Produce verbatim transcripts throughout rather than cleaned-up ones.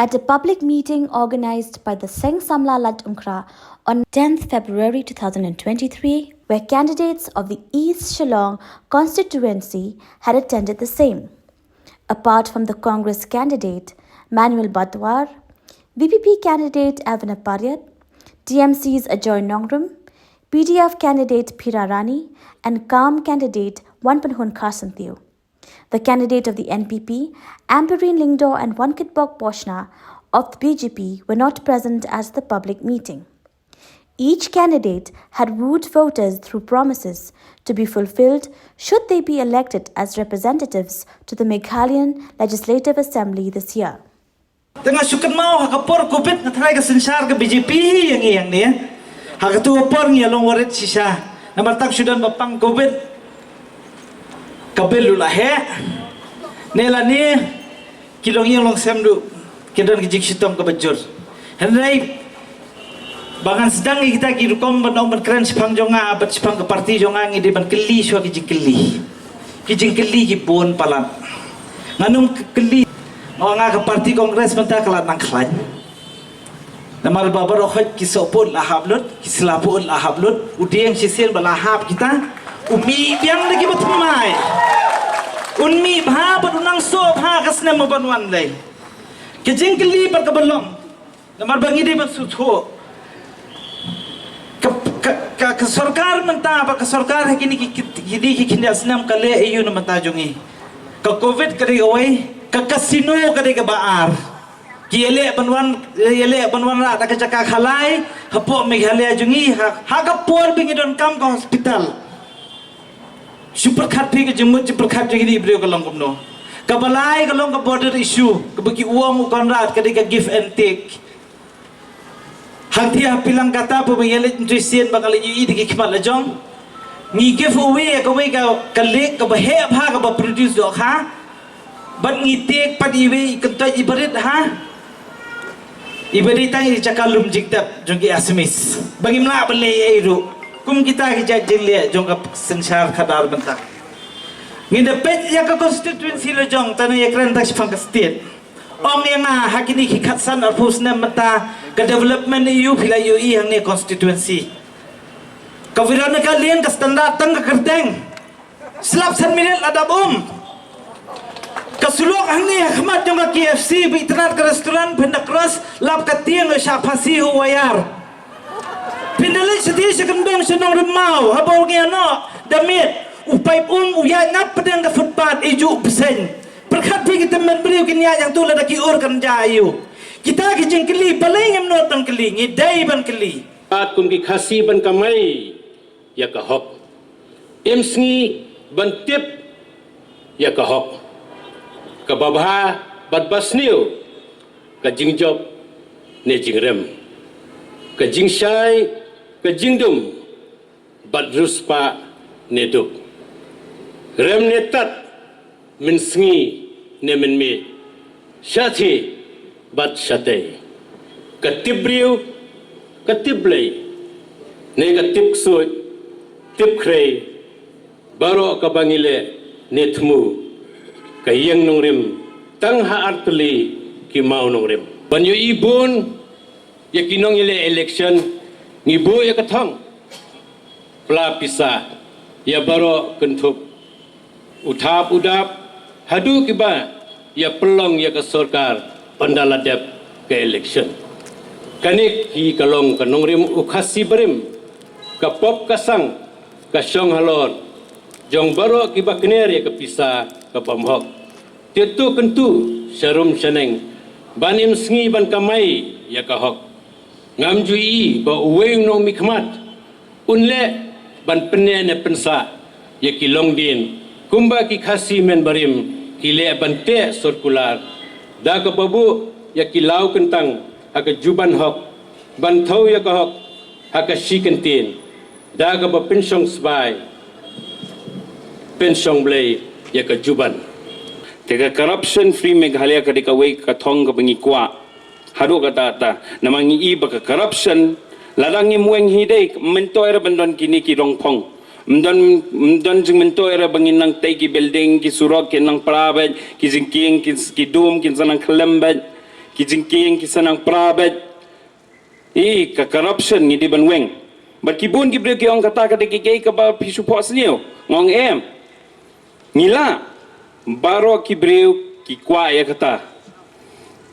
at a public meeting organized by the Seng Samla Laitumkhrah on tenth February two thousand twenty-three, where candidates of the East Shillong constituency had attended the same. Apart from the Congress candidate Manuel Badwar, V P P candidate Avina Pariat, T M C's Ajoy Nongrum, P D F candidate Phira Rani, and CALM candidate Wanpanhun Kharsyntiew. The candidate of the N P P, Ampareen Lyngdoh and Wankitbok Boshna of the B J P were not present at the public meeting. Each candidate had wooed voters through promises to be fulfilled should they be elected as representatives to the Meghalayan Legislative Assembly this year. Te nga shu kynmaw ha ka por covid nga tharai ka synshar ka B J P ïa ngi hangne. Ha katu ka por ngi ïa long worried shisha. Namar tang shu don ba pang covid. Ka bill u la heh. Ne lane ki longïing longsem ruh ki don ki jingshitom kaba jur. Hynrei ba ngan sdang ïa kita ki rukom ban ong ban kren shaphang jong nga bad shaphang ka party jong nga, ngi dei ban kylli shuwa ki jingkylli. Ki jingkylli ki bun palat. Ngan ym kylli. Nga ong nga ka party Congress mynta ka la nang khlaiñ. Namar ba baroh khoit ki sohpud la hap lut, ki slapud la hap lut, u dieng shisien ba la hap kita, u mih biang da kiba thymmai. Un mih bha bad u nang soh bha ka snem ban wan lei. Ka jingkylli bad kaba long. Namar ba ngi dei ban sngewthuh. Ka, ka, ka, ka sorkar mynta, ba ka sorkar ha kine ki, ki, kine ki khyndiat snem ka leh aiu na bynta jong ngi. Ka covid ka dei kawei, ka casino ka dei kaba ar. Ki ïaleh ban wan, ïaleh ban wanrah da ka jaka khalai hapoh Meghalaya jong ngi, ha, ha ka por ba ngi donkam ka hospital. Shu pyrkhat phi ka jingmut jingpyrkhat jong kine ki briew ka long kumno. Kaba lai ka long ka border issue, kaba ki ong u Conrad ka dei ka give and take. Hangtei ha Pelagie kata, ba nga leit mynta shisien ba nga la ïohi da ki khmat la jong. Ngi give away ïa kawei ka, ka lake kaba heh bha kaba produce dohkha. Bad ngi take pat iwei i kyntoit iba rit ha. Iba dei tang i jaka lum jingtep jong ki Assamese. Ba ngim lah ban leh ei ruh. Kum kita ki jait jingleh jong ka synshar khadar bynta. Ngin da peit ïa ka constituency la jong, tang ïa kren tang shaphang ka state. Ong ïa nga ha kine ki khatsan arphew snem mynta ka development aiu phi la ïohi hangne constituency. Ka Veronica Lane ka standard tang ka kyrteng. Slap san minit la dap um. Ka sulok hangne ha khmat jong ka K F C, ba itynnad ka restaurant, phin da cross, lap ka tieng, shah phasi ha u wire. Phin da leit shathie sha kyndong sha Nongrim Maw, haba u ngi ïa noh da miet, u paip um u ïaid napdeng ka footpath, i juh bseiñ. Pyrkhat phi ki tymmen briew kin ïaid hangtu lada ki ur kan jia aiu. Kita ki jingkylli, balei ngim nud ban kylli, ngi dei ban kylli. Pat kum ki Khasi ban kamai ïa ka hok. Im sngi ban tip ïa ka hok. Kaba bha bad ba sniew, ka jingjop ne jingrem, ka jingshai, ka jingdum, bad riewspah ne duk. Rem ne tat, mynsngi ne mynmiet, shathie bad shatei. Ka tip briew, ka tip Blei, ne ka tip ksuid, tip khrei, baroh kaba ngi leh ne thmu, ka ïeng nongrim tang ha artylli ki maw nongrim. Ban ïohi bun ïa ki nongïaleh election, ngi buh ïa ka thong, pla pisa ïa baroh kynthup, u thap u dap, haduh kiba ïa pynlong ïa ka sorkar ynda la dep ka election. Kane hi ka long ka nongrim u Khasi barim, ka pop ka sang, ka shong halor jong baroh kiba kner ïa ka pisa ka bym hok. Te to kyntu sharum shaneng ban im sngi ban kamai ïa ka hok. Ngam ju ïohi ba uwei u nongmihkhmat un leh ban pynneh ne pynsah ïa ki longdien kumba ki Khasi mynbarim ki leh ban teh circular da kaba buh ïa ki law kyntang ha ka juban hok, ban thew ïa ka hok ha ka shi kyntien da kaba pynshong sbai, pynshong Blei ïa ka juban. Te ka corruption free Meghalaya ka dei kawei ka thong kaba ngi kwah haduh katta katta. Namar ngi i ba ka corruption, lada ngim weng hi dei, myntoi ruh ban don kine ki rongphong. Ym don, ym don jingmyntoi ruh ba ngin nang tei ki building, ki surok kin nang pra beit, ki jingkieng, ki, ki dum kin sa nang khlem beit. Ki jingkieng ki sa nang pra beit. I ka corruption ngi dei ban weng. Bad ki bun ki briew ki ong kata ka dei ka kiei kaba phi shu phohsniew. Nga ong em. Ngi lah. Baroh ki briew ki kwah ïa kata.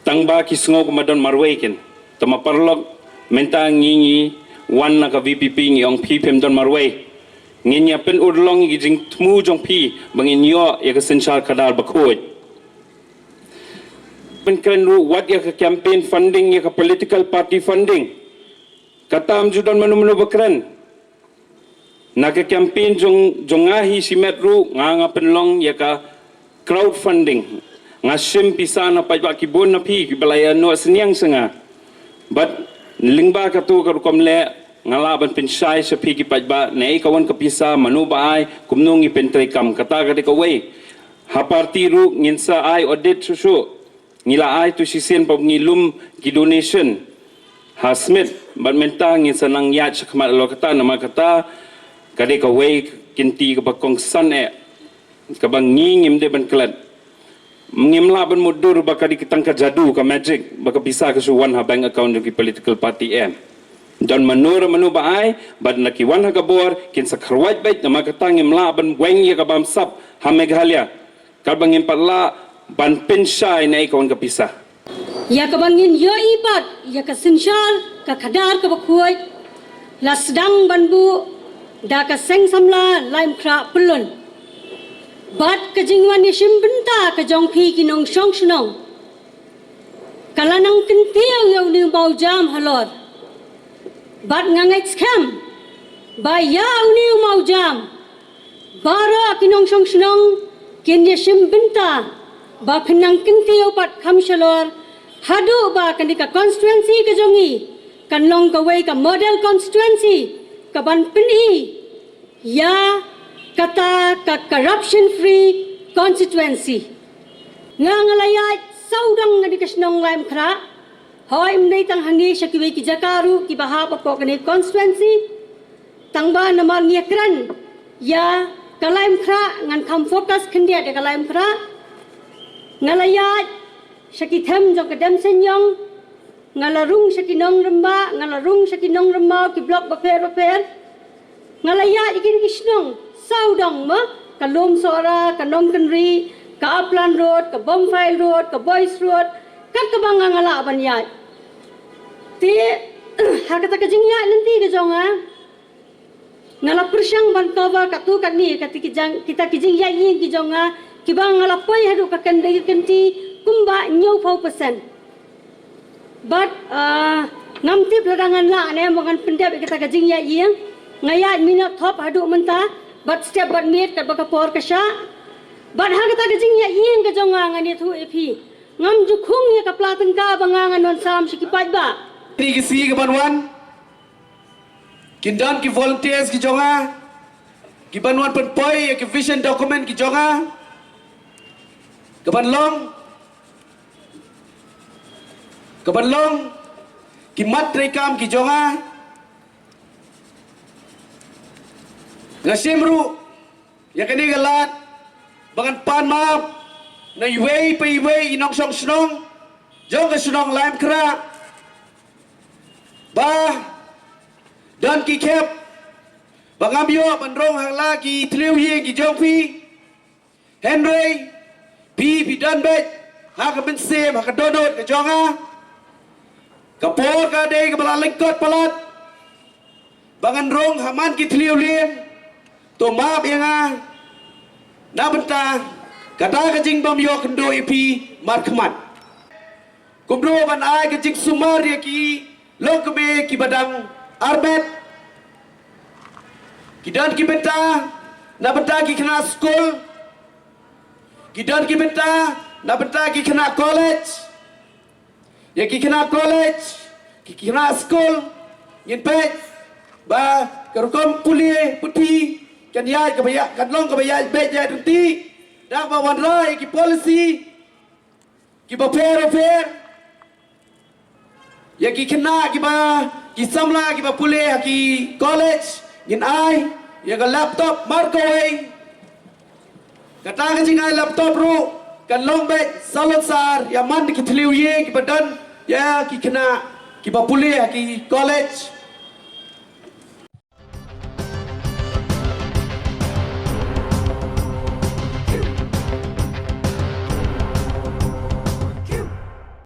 Tang ba ki sngew kumba don marwei kin. Tang ma paralok mynta ngi ngi wan na ka V P P ngi ong phi phim don marwei. Ngin ïa pynurlong ïa ki jingthmu jong phi ba ngin ïoh ïa ka synshar khadar bakhuid. Pynkren ruh wat ïa ka campaign funding, ïa ka political party funding. Kata ym ju don mano mano ba kren. Na ka campaign jong, jong nga hi shimet ruh nga, nga pynlong ïa ka crowdfunding. Nga shim pisa na paidbah ki bun na phi kiba la ïa noh synñiang sha nga. Bad lyngba katu ka rukom leh nga lah ban pynshai sha phi ki paidbah na ei ka wan ka pisa, mano ba ai, kumno ngi pyntreikam. Kata ka dei kawei. Ha party ruh ngin sa ai audit shuh shuh. Ngi la ai tu shisien ba ngi lum ki donation ha Smit, bad mynta ngin sa nang ïaid shakhmat halor kata, namar kata ka dei kawei ka kynti kaba kongsan eh, kaba ngi ngim dei ban klet. Ngim lah ban mutdur ba ka dei tang ka jadu, ka magic, ba ka pisa ka shu wan ha bank account jong ki political party, em. Don mano re mano ba ai, bad na ki wan ha ka bor kin sa kharwait beit, namar kata ngim lah ban weng ïa ka bamsap ha Meghalaya. Katba ngim pat lah ban pynshai na ei ka wan ka pisa. Ïa kaba ngin ïohi pat ïa ka synshar ka khadar kaba khuid la sdang ban buh da ka Seng Samla Laitumkhrah Pyllun. Bad ka jingwan ïashim bynta ka jong phi ki nongshong shnong ka la nang kyntiew ïa une u mawjam halor. Bad nga ngeit skhem ba ïa une u mawjam baroh ki nongshong shnong kin ïashim bynta ba phin nang kyntiew pat kham shalor haduh ba kane ka constituency ka jong ngi kan long kawei ka model constituency kaban pyni ïa kata ka corruption free constituency. Nga nga la ïaid sawdong na kane ka shnong Laitumkhrah. Hooid, ym dei tang hangne, sha kiwei ki jaka ruh kiba hap hapoh kane ka constituency. Tang ba namar ngi ïakren ïa ka Laitumkhrah, ngan kham focus khyndiat ïa ka Laitumkhrah. Nga la ïaid sha ki them jong ka Demseiniong, nga la rung sha ki Nongrymbah, nga la rung sha ki Nongrymaw, ki block bapher bapher. Nga la ïaid ïa kine ki shnong sawdong, ma, ka Lum Sohra, ka Nongkynrih, ka Upland Road, ka Bomfile Road, ka Boys Road, kat kaba nga nga lah ban ïaid. Te ha kata ka jingïaid lynti ka jong nga, nga la pyrshang ban cover katto katne kata ki jang, kita ki jingïaid ïing ki jong nga, kiba nga la poi haduh ka kynti, kynti kumba hynñiewphew percent. Bad, ah, ngam tip lada ngan lah ne em ba ngan pyndep ïa kata ka jingïaid ïing. Nga ïaid minot thop haduh mynta, bad step bad miet katba ka por ka shah. Bad ha kata ka jingïaid ïing ka jong nga, ngan ïathuh ïa phi, ngam ju khung ïa ka pla tyngka ba nga ngan wan sam sha ki paidbah. Kine ki sngi kiban wan, kin don ki volunteers ki jong nga kiban wan pynpoi ïa ki vision document ki jong nga, kaban long, kaban long ki mat treikam ki jong nga. Nga shim ruh ïa kane ka lad ba ngan pan map na iwei pa iwei i nongshong shnong jong ka shnong Laitumkhrah, ba don ki khep ba ngam ïoh ban rung ha la ki thliew ïing ki jong phi. Hynrei phi, phi don beit ha ka mynsiem, ha ka dohnud ka jong nga. Ka por ka dei kaba la lyngkot palat ba ngan rung ha man ki thliew lieng. To map ïa nga na bynta kata ka jingbym ïoh kynduh ïa phi markhmat. Kumno ban ai ka jingsumar ïa ki longkmie kiba dang armet. Ki don ki bynta na bynta ki khynnah skul. Ki don ki bynta na bynta ki khynnah college. Ïa ki khynnah college, ki khynnah skul, ngin peit ba ka rukom pule puthi kan ïaid kaba ïaid, kan long kaba ïaid beit ïaid ryntih da kaba wanrah ïa ki policy kiba pher bapher. Ïa ki khynnah kiba, ki samla kiba pule ha ki college, ngin ai ïa ka laptop mar kawei. Kata ka jingai laptop ruh Kan long beit salonsar ïa man ki thliew ïing kiba don ïa ki khynnah kiba pule ha ki college